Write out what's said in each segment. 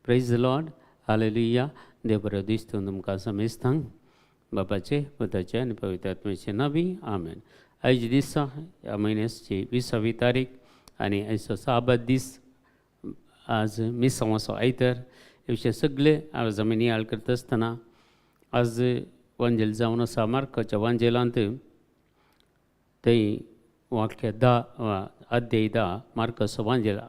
प्रेज the Lord, hallelujah. देव बरो दीस तुमकां समेस्तांक बापाचे, पुताचे आनी पवित्र आत्म्याचे नांवी, आमेन. आयज दिसा ह्या म्हयन्याची 20वी तारीख आनी आयचो साबाद दीस. आज मिसांवाचो आयतार. हे विशय सगळे आज आमी नियाळ करता आसतना आज वांजेल जावन आसा मार्काच्या वांजेलांत, थंय वाक्य 10, अध्याय 10, मार्काचो वांजेल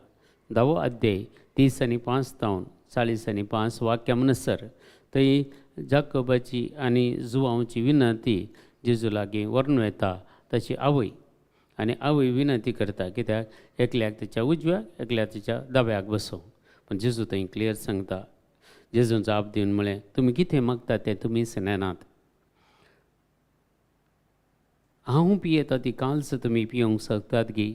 10वो अध्याय 35 जावन 45 वाक्या म्हणसर थंय जाकोबाची आनी जुवांवची विनंती जेजू लागीं व्हरून येता ताची आवय. आनी आवय विनंती करता कित्याक एकल्याक ताच्या उजव्याक, एकल्याक ताच्या दाव्याक बसोवंक. पूण जेजू थंय क्लियर सांगता. जेजून जाप दिवन म्हळें, तुमी कितें मागता तें तुमीच नेनात. हांव पियेता ती काल्स तुमी पिवंक शकतात गी?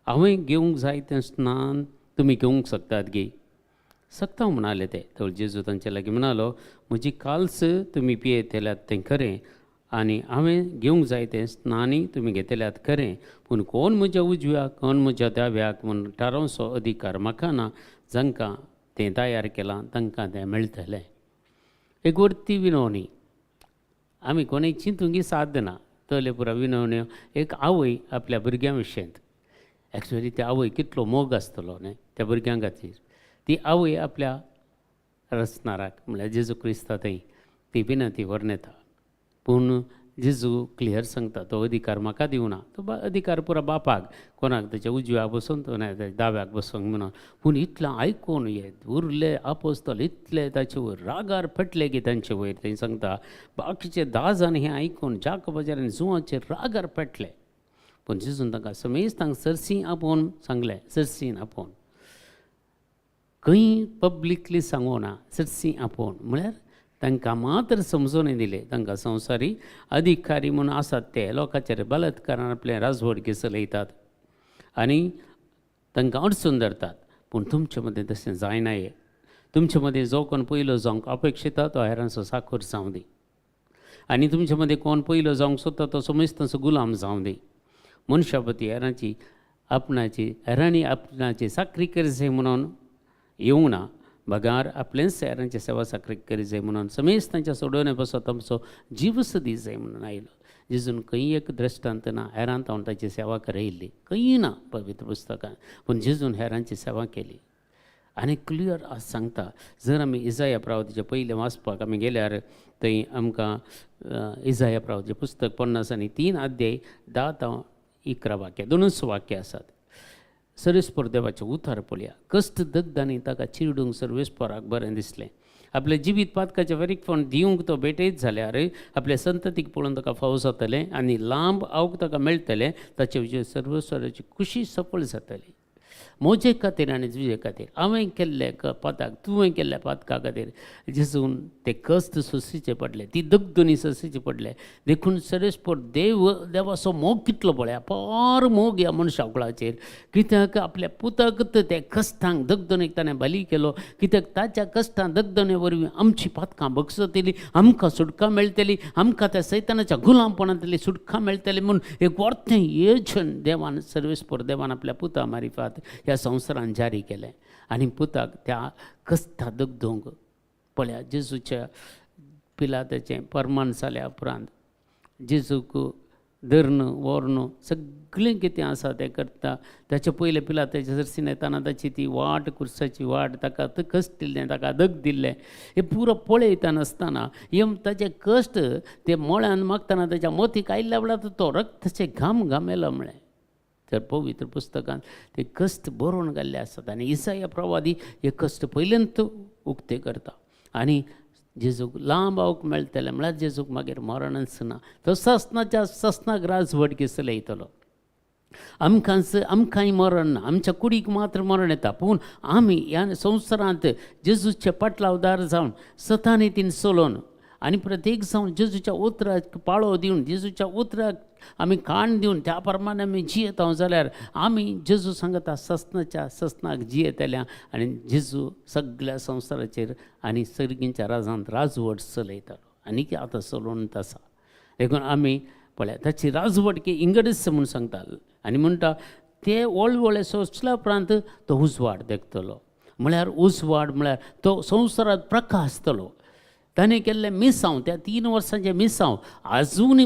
हांवें घेवंक जाय तें स्नान तुमी घेवंक शकतात गी? शकता म्हणाले ते. तर जेजू तांचे लागीं म्हणालो, म्हजी काल्स तुमी पियेतल्यात तें खरें आनी हांवें घेवंक जाय तें स्नानूय तुमी घेतल्यात खरें, पूण कोण म्हज्या उजव्याक कोण म्हज्या दाव्याक म्हूण थारोवचो अधिकार म्हाका ना. जांकां तें तयार केलां तांकां तें मेळटलें. एक वरती विनवणी आमी कोणूय चिंतूंक साध्य ना. तले पुरा विनवण्यो एक आवय आपल्या भुरग्यां विशयांत. एक्चुअली त्या आवय कितलो मोग आसतलो न्हय त्या भुरग्यां खातीर. ती आवय आपल्या रचणाराक म्हणल्यार जेजू क्रिस्ता थंय ती विनंती व्हरून येता. पूण जेजू क्लियर सांगता, तो अधिकार म्हाका दिवना, तो अधिकार पुरा बापाक, कोणाक ताच्या उजव्याक बसून तो दाव्याक बसूंक म्हणून. पूण इतलें आयकून हे उरले आपोस्तल इतले ताचे वयर रागार पेटले की तांचे वयर. थंय सांगता बाकीचे 10 जाण हें आयकून जाकोबाचेर आनी जुवांचेर रागार पेटले. पूण जेजून तांकां समेस्तांक सरसी आपोवन सांगलें, सरसीन आपोवन, खंय पब्लिकली सांगूना, सरसी आपोवन म्हळ्यार तांकां मात्र समजून दिलें. तांकां संवसारी अधिकारी म्हूण आसात ते लोकांचेर बलात्कारान आपलें राजवटकी चलयतात आनी तांकां अडचून धरतात. पूण तुमचे मदें तशें जायना. हें तुमचे मदें जो कोण पयलो जावंक अपेक्षिता तो हेरांचो साखर जावं दी, आनी तुमचे मदें कोण पयलो जावंक सोदता तो समेस्तांचो गुलाम जावं दी. मनशापती हेरांची आपणाची हेरांनी आपणाची साकरी करी जाय म्हणून येवंक ना, बगार आपलेंच हेरांची सेवा साकरी करी जाय म्हणून समेस्तांच्या सोडोवणे पासत आमचो जीव दी जाय म्हणून आयलो. जेजून खंय एक दृश्टांत ना हेरांत हांव ताची सेवा करयल्ली, खंय ना पवित्र पुस्तकान. पूण जेजून हेरांची सेवा केली आनी क्लियर आज सांगता. जर आमी इजाया प्रावतीचें पयलें वाचपाक आमी गेल्यार थंय आमकां इजाया प्रावतीचें पुस्तक 53 अध्याय 10 ते 11 वाक्य, दोनूच वाक्य आसात. सर्वेस्पर देवाचें उतार पळया. कश्ट दग्दांनी ताका चिरडूंक सर्वेस्पराक बरें दिसलें. आपलें जिवीत पातकाचें वेरीकपण दिवंक तो भेटयत जाल्यार आपल्या संततीक पळोवन ताका फावो जातलें आनी लांब आवक ताका मेळटलें. ताचे विशय सर्वेस्वराची खुशी सफळ जातली. म्हजे खातीर आनी तुजे खातीर हांवें केल्ले पातक, तुवें केल्ल्या पातका खातीर जेजून ते कश्ट सोंसचे पडले, ती दगदनी सोंसची पडले. देखून सर्वेस्पर देव देवाचो मोग कितलो पळया, पार मोग ह्या मनशा कुळाचेर. कित्याक आपल्या पुताक ते कश्टांक दगदनीक ताणें बली केलो. कित्याक ताच्या कश्टां दगदने वरवीं आमची पातकां बगसतली, आमकां सुटका मेळटली, आमकां त्या सैतानाच्या गुलामपणांतली सुटका मेळटली म्हूण एक वर्तें येजन देवान सर्वेस्पर देवान आपल्या पुता मारिफात ह्या संवसारान जारी केलें. आनी पुताक त्या कश्टा दगदोंक पळया. जेजूच्या पिलाताचें परमान जाल्या उपरांत जेजूक धरून व्हरून सगळें कितें आसा तें करता. ताचे पयले पिलाताच्या सरसीन येताना ताची ती वाट, कुर्साची वाट, ताका कश्ट दिल्लें, ताका दग दिल्लें, हें पुरो पळयता नासतना हे ताचे कश्ट ते मोळ्यान मागतना ताच्या मोतीक आयिल्ल्या वेळार तो रक्ताचे घाम घामेलो म्हळें. तर पवित्र पुस्तकांत ते कश्ट बरोवन घाल्ले आसात आनी इसाया प्रवादी हे कश्ट पयल्यांत उक्ते करता. आनी जेजूक लांब आवक मेळटलें म्हळ्यार जेजूक मागीर मरणच ना, तो ससनाच्या ससनाक राजवटकी चलयतलो. आमकां आमकांय मरण ना, आमच्या कुडीक मात्र मरण येता. पूण आमी ह्या संवसारांत जेजूचे पाटलावदार जावन सतानी तीन चलोवन आनी प्रत्येक जावन जेजूच्या उतराक पाळो दिवन, जेजूच्या उतराक आमी काण दिवन त्या प्रमाणे आमी जियेता जाल्यार आमी जेजू सांगता ससनाच्या ससनाक जियेतल्या आनी जेजू सगळ्या संवसाराचेर आनी सर्गींच्या राजांत राजवट चलयतालो आनी आतां चलोवन आसा. देखून आमी पळया ताची राजवटकी इंगडच म्हूण सांगता आनी म्हणटा ते वळवळे सोंसल्या उपरांत तो उजवाड देखतलो. म्हळ्यार उजवाड, म्हळ्यार तो संवसारांत प्रकाशतलो. ताणें केल्लें मिसांव, त्या 3 वर्सांचें मिसांव आजुनूय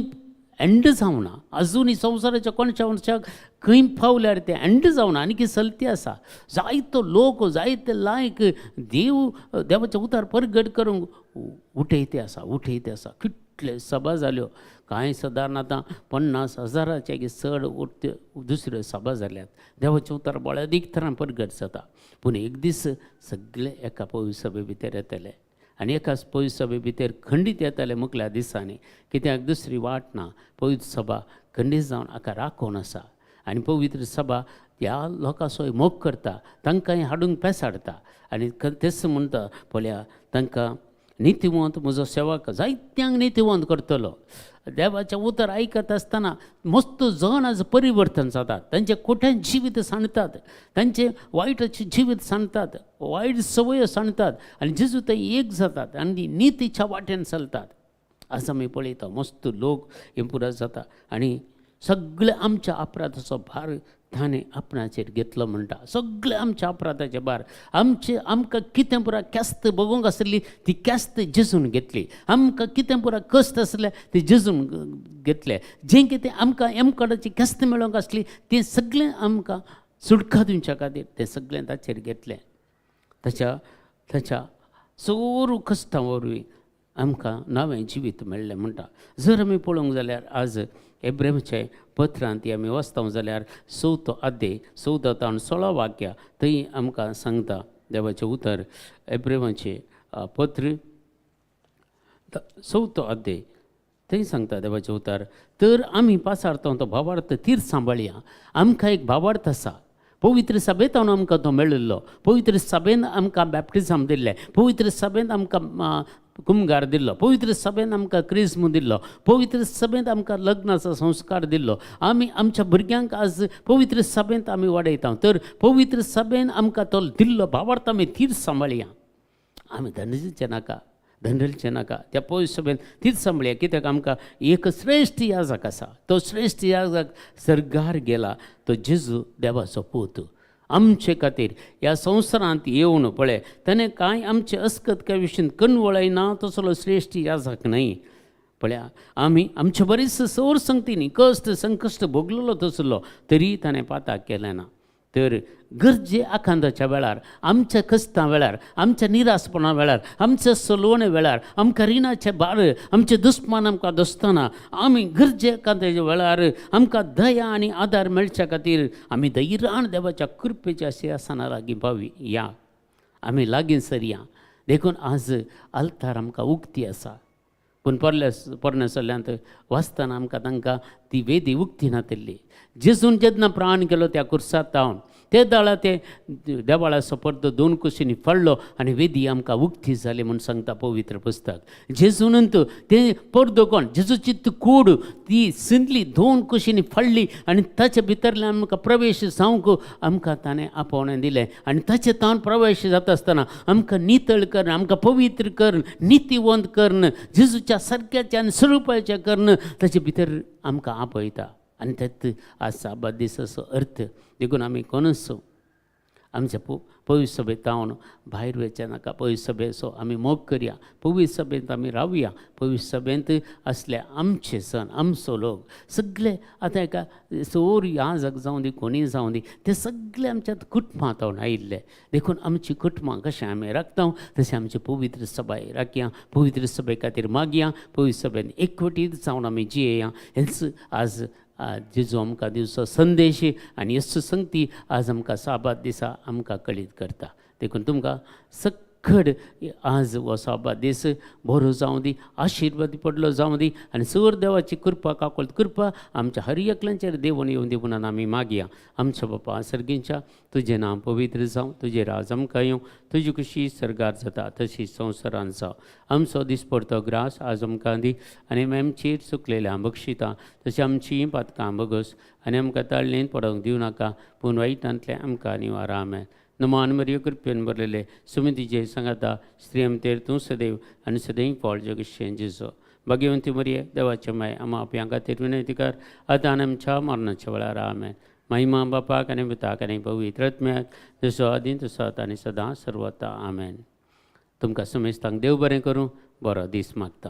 एंड जावना, आजुनूय संवसाराच्या कोणच्या कोणच्याक खंय पावल्यार तें एंड जावना, आनी कितें चलती आसा. जायतो लोक, जायते लायक देव देवाचें उतार परगट करूंक उठयते आसा, उठयते आसा. कितले सभा जाल्यो, कांय सदारण आतां 50,000 चड उरत्यो दुसऱ्यो सभा जाल्यात. देवाचें उतार बळ्यादीक तरान परगट जाता. पूण एक दीस सगळे एका पवित्र सभे भितर येतले आनी एका पवित्र सभे भितर खंडीत येतले मुखल्या दिसांनी, कित्याक दुसरी वाट ना. पवित्र सभा खंडीत जावन हाका राखून आसा आनी पवित्र सभा ह्या लोकांचोय मोग करता, तांकांय हाडूंक पेसाडटा. आनी तेच म्हणटा पळया, तांकां नितीवंत म्हजो सेवक जायत्यांक नितीवंत करतलो. देवाचें उतर आयकत आसतना मस्त जण आज परिवर्तन जातात, तांचें खोटें जिवीत सांडतात, तांचें वायटाचें जिवीत सांडतात, वायट संवयो सांडतात आनी जेजू ते एक जातात आनी नितीच्या वाटेन चलतात. आज आमी पळयता मस्त लोक हे पुरा जाता आनी सगळे आमच्या अपराधाचो भार ताणें आपणाचेर घेतलो म्हणटा. सगळे आमच्या अपराधाचे भार, आमचे आमकां कितें पुरा ख्यास्त भोगूंक आसली ती ख्यास्त जेजून घेतली, आमकां कितें पुरा कश्ट आसले ती जेजून घेतले, जें कितें आमकां एमकडाची ख्यास्त मेळोंक आसली तें सगळें आमकां सुटका दिवच्या खातीर तें सगळें ताचेर घेतलें. ताच्या ताच्या चोर कश्टां वरवीं आमकां नवें जिवीत मेळ्ळें म्हणटा. जर आमी पळोवंक जाल्यार आज एब्रेमचे पत्रांत आमी वाचता जाल्यार 4थो अध्याय 14 तावन 16 वाक्या थंय आमकां सांगता देवाचें उतर. एब्रेमाचें पत्र 4थो अध्याय थंय सांगता देवाचें उतर, तर आमी पासारता तो भावार्थ तीर सांबाळया. आमकां एक भावार्थ आसा, पवित्र सभेंत आमकां तो मेळिल्लो, पवित्र सभेन आमकां बॅप्टिजम दिल्लें, पवित्र सभेन आमकां कुमगार दिल्लो, पवित्र सभेन आमकां क्रिज्म दिल्लो, पवित्र सभेंत आमकां लग्नाचो संस्कार दिल्लो. आमी आमच्या भुरग्यांक आज पवित्र सभेंत आमी वाडयता. तर पवित्र सभेन आमकां तो दिल्लो भावार्थ आमी तीर सांबाळया. आमी धंडचें नाका, धंडलचें नाका, त्या पवित्र सभेन तीच सांबाळया. कित्याक आमकां एक श्रेश्ठ याजक आसा, तो श्रेश्ठ याजक सर्गार गेला, तो जेजू देवाचो पूत आमचे खातीर ह्या संवसारांत येवन पळय ताणें कांय आमचे अस्कत काय विशीं कणवळय ना, तसलो श्रेश्ठ याजक न्हय. पळया आमी आमचे बरीच सौर संगतींनी कश्ट संकश्ट भोगलेलो तसलो तरी ताणें पाताक केलें ना. तर गरजे आकांताच्या वेळार, आमच्या कश्टां वेळार, आमच्या निरासपणा वेळार, आमच्या सलवणे वेळार, आमकां रिणाचे भार, आमचे दुस्मान आमकां दोसतना, आमी गरजे आकांताच्या वेळार आमकां दया आनी आदार मेळच्या खातीर आमी धैर्यान देवाच्या कृपेच्या सिंहासना लागीं पावी या, आमी लागीं सरया. देखून आज आल्तार आमकां उक्ती आसा, पूण पोरल्या पोरण्या सल्ल्यांत वाचतना आमकां तांकां ती वेदी उक्ती नातिल्ली. जेजून जेन्ना प्राण केलो त्या कुर्सात तावन ते दाळा ते देवाळाचो पडदो 2 कुशींनी फाडलो आनी वेदी आमकां उक्ती जाली म्हूण सांगता पवित्र पुस्तक. जेजून तें पडदो कोण जेजूची ती कूड ती सिंदली 2 कुशींनी फाडली आनी ताचे भितरल्यान आमकां प्रवेश जावंक आमकां ताणें आपोवणें दिलें. आनी ताचे तावन प्रवेश जाता आसतना आमकां नितळ करून, आमकां पवित्र करून, नितीवंत करून, जेजूच्या सारक्याच्या आनी स्वरुपाच्या करून ताचे भितर आमकां आपयता. आनी तेत आज साबार दिसाचो अर्थ. देखून आमी कोणूच आमच्या पवित्र सभेंत तावन भायर वचचें नाका. पवित्र सभेचो आमी मोग करया, पवित्र सभेंत आमी रावया. पवित्र सभेंत आसले आमचे सण, आमचो लोक सगळे आतां एका सोर याजक जावं दी, कोणीय जावं दी, ते सगळे आमच्या कुटुंबां तावन आयिल्ले. देखून आमची कुटुंबां कशें आमी राखता तशें आमची पवित्र सभाय राखया, पवित्र सभे खातीर मागया, पवित्र सभेन एकवटीत जावन आमी जियेया. हेंच आज जेजू आमकां दिवचो संदेश आनी येसू संगती आज आमकां साबार दिसा आमकां कळीत करता. देखून तुमकां सक्कड आज हो साबार दीस बरो जावं दी, आशिर्वाद पडलो जावं दी आनी सर देवाची कृपा काकोळत कृपा आमच्या हर एकल्यांचेर देवून येवन दी म्हणून आमी मागया. आमच्या बापा सर्गींच्या, तुजें नांव पवित्र जावं, तुजें राज आमकां येवं, तुजी खुशी सर्गार जाता तशी संवसारान जावं. आमचो दिसपडतो ग्रास आज आमकां दी आनी आमचेर चुकलेल्या बक्षिता तशें आमचीं पातकां बगस आनी आमकां ताळणेन पडोवंक दिवं नाका, पूण वायटांतलें आमकां निवारा. आमेन. नमान मरियो, कृपेन भरलेले, सुमितीचे सांगाता, स्त्री आमतेर तूं सदैव आनी सदैव फळ जगशें जेजो. भाग्यवंती मरिये, देवाचे माय, आमा आपल्या खातीर विनंती कर, आतां आनी आमच्या मरणाच्या वेळार. आमेन. महिमा बापाक आनी पुताक आनी पवित्र आत्म्याक, जसो आदीं तसो आतां आनी सदां सर्वता. आमेन. तुमकां समेस्तांक देव बरें करूं. बरो दीस मागता.